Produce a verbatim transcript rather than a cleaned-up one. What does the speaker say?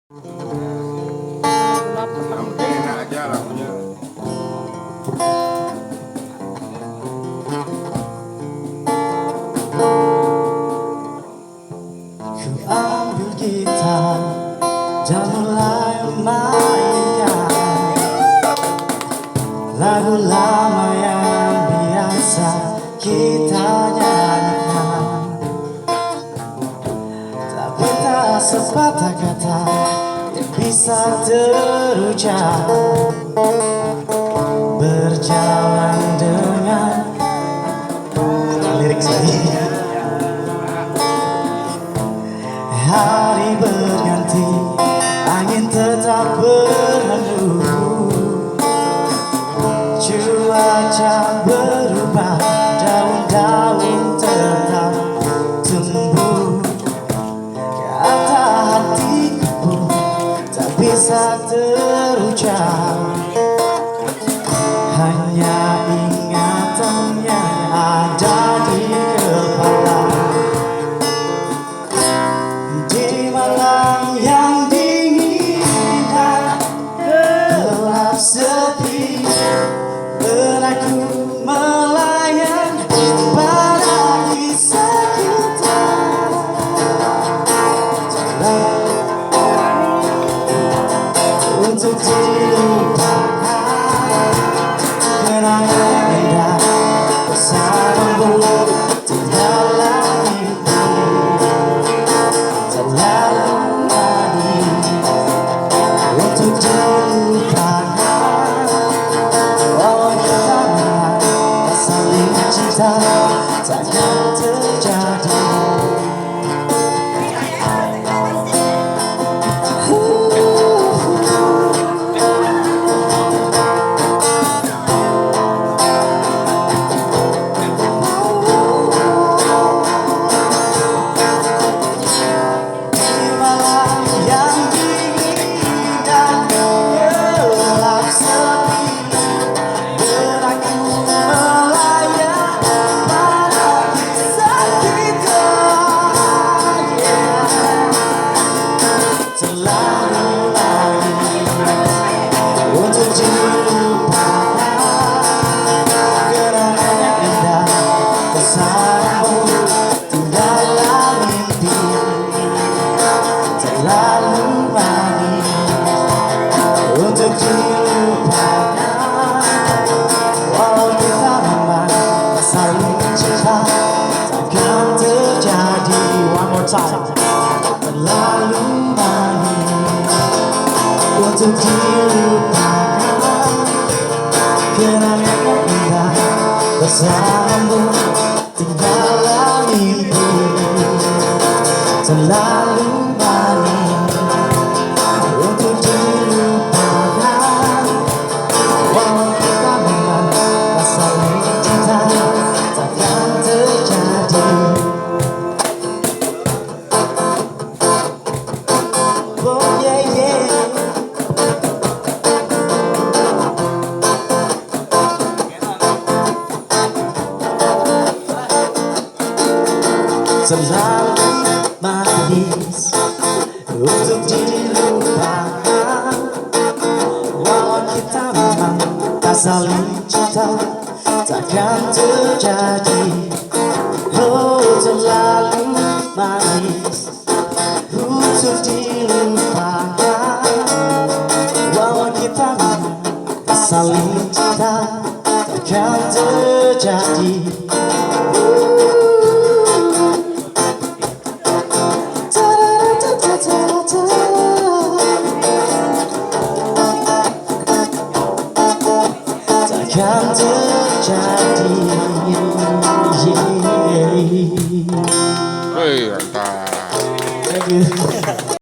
Enak aja lagunya. Ku ambil gitar dan mulai mainkan lagu lama yang biasa kita nyanyikan. Tapi tak sepatah kata yang bisa terucap. Berjalan dengan lirik saya. Hari berganti, angin tetap berhembus. Cuaca berubah, daun-daun tetap tumbuh. Kata hatiku pun tak bisa terucap. Hanya ingatan yang ada di kepala. Di malam yang dingin dan gelap sepi, benakku melayang pada kisah kita. Untuk dilupakan kenangan indah bersamamu di dalam mimpi. Terlalu manis untuk dilupakan. Walau kita memang tak saling cinta, takkan terjadi. Di malam yang dingin dan gelap sepi, benakku melayang pada kisah kita. Yeah. Terlalu manis untuk dilupakan, kenangan indah bersamamu di dalam mimpi. Terlalu manis untuk dilupakan, walau kita memang tak saling cinta, takkan terjadi. One more time. Terlalu manis untuk dilupakan, kenangan indah bersamamu di dalam mimpi. Terlalu manis untuk dilupakan, walau kita memang tak saling cinta, takkan terjadi. Oh yeah, yeah. Terlalu manis untuk dilupakan, walau kita memang tak saling cinta, takkan terjadi. Oh, terlalu manis untuk dilupakan, walau kita memang tak saling cinta, takkan terjadi.